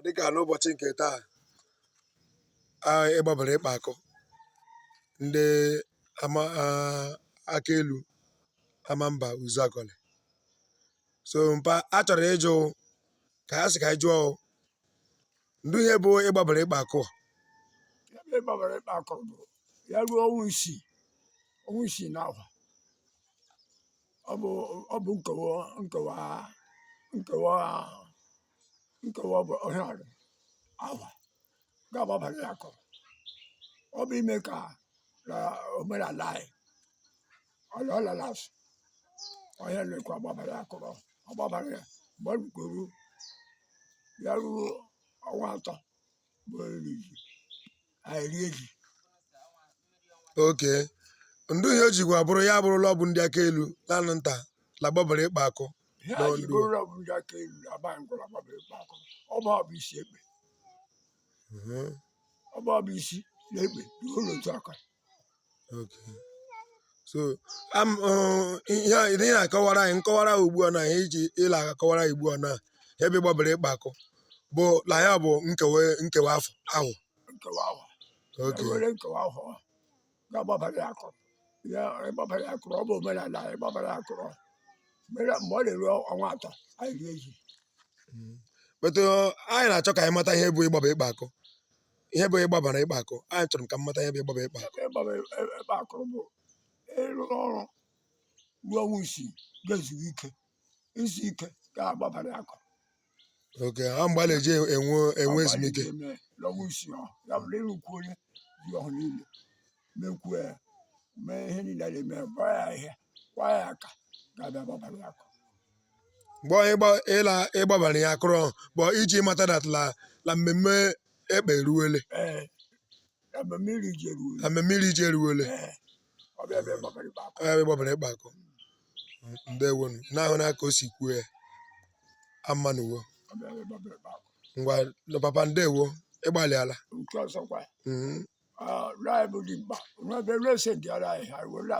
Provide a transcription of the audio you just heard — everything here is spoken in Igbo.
Dịka n'ụbọchị nke taa ịgbabara ịkpa akụ ndị ama aka elu ama mba Uzuakọlị. So mpa a chọrọ ịjụ ka ha sị ka anyị jụọ ndụ ihe bụ ịgbabara ịkpa akụ a. Ebe ịgbabara ịkpa akụ bụ ya ruo ọnwa 6 na ahwa. Ọ bụ nkewa bụ ọhịa ahwa ga-agbabara ya akụ. Ọ bụ ime ka na omenala anyị ọla ọlala asụ ọhịa lekwa agbabara ya akụrụ agbabara ya. Mgbe ọ rukwuru ya ruo ọnwa 3 bụ oriri ji, anyị rie ji. Oke ndụ ihe o jikwa bụrụ ya bụrụla ọ bụ ndị aka elu lanụ nta la gbabara ịkpa akụ. Ihe a ji bụrụ ọ bụ ndị aka elu abaghị ngwụrụ agbabara ịkpa akụ, ọ bụ isi ekpe. Ọ bụ isi na ekpe ruo n'otu aka. Okay. So ihe na-akọwara anyị nkọwara ugbu a na ihe iji ịla akọwara anyị ugbu a na ebe gbabara ịkpa akụ bụ la ya bụ nkewa afọ ahụ. Nkewa ahụ. Okay. Ewere nkewa ahụ ga-agbabara ya akụrụ ya, ịgbabara ya akụrụ, ọ bụ omenala ịgbabara ya akụrụ mere mgbe ọ na-eru ọnwa 3 anyị rie ji. But anyị na-achọ ka anyị mata ihe bụ ịgbaba ịkpa akụ, ihe bụ ịgbabara ịkpa akụ. Anyị chọrọ ka m mata ihe bụ ịgbaba ịkpa akụ. Ịgbaba ịkpa akụrụ bụ ịrụ ọrụ ruo ọnwa 6, ga-ezuru ike, izu ike, ga-agbabara ya akụrụ. Okay, ha mgbe a na-eji enwe ezumike. N'ọnwa 6 ọ ya bụrụ ịrụkwu onye ji ọhụ niile mekwuo ya, mee ihe niile a na-eme, gbaa ya ahịhịa, kwa ya aka, ga-abịa gbabara ya akụrụ. Mgbe ịgba ịla ịgbabara ya akụrụ bụ iji mata that la mmemme ekpe eruwele. Ee, na mmemme iri ji eruo. Na mmemme iri ji eruwele. Ee, ọ bịa bịa gbabara ịkpa akụ. Ọ ya bụ ịgbabara ịkpa akụ. Ndewonu n'ahụ n'aka o si kwuo ya amanuwo. Ọ bịa bịa gbabara ịkpa akụ. Ngwa papa, ndewo, ịgbalịala. Nke ọzọkwa, Mhm. anyị bụ dimkpa nwa ebe resi ndị ara anyị ha were.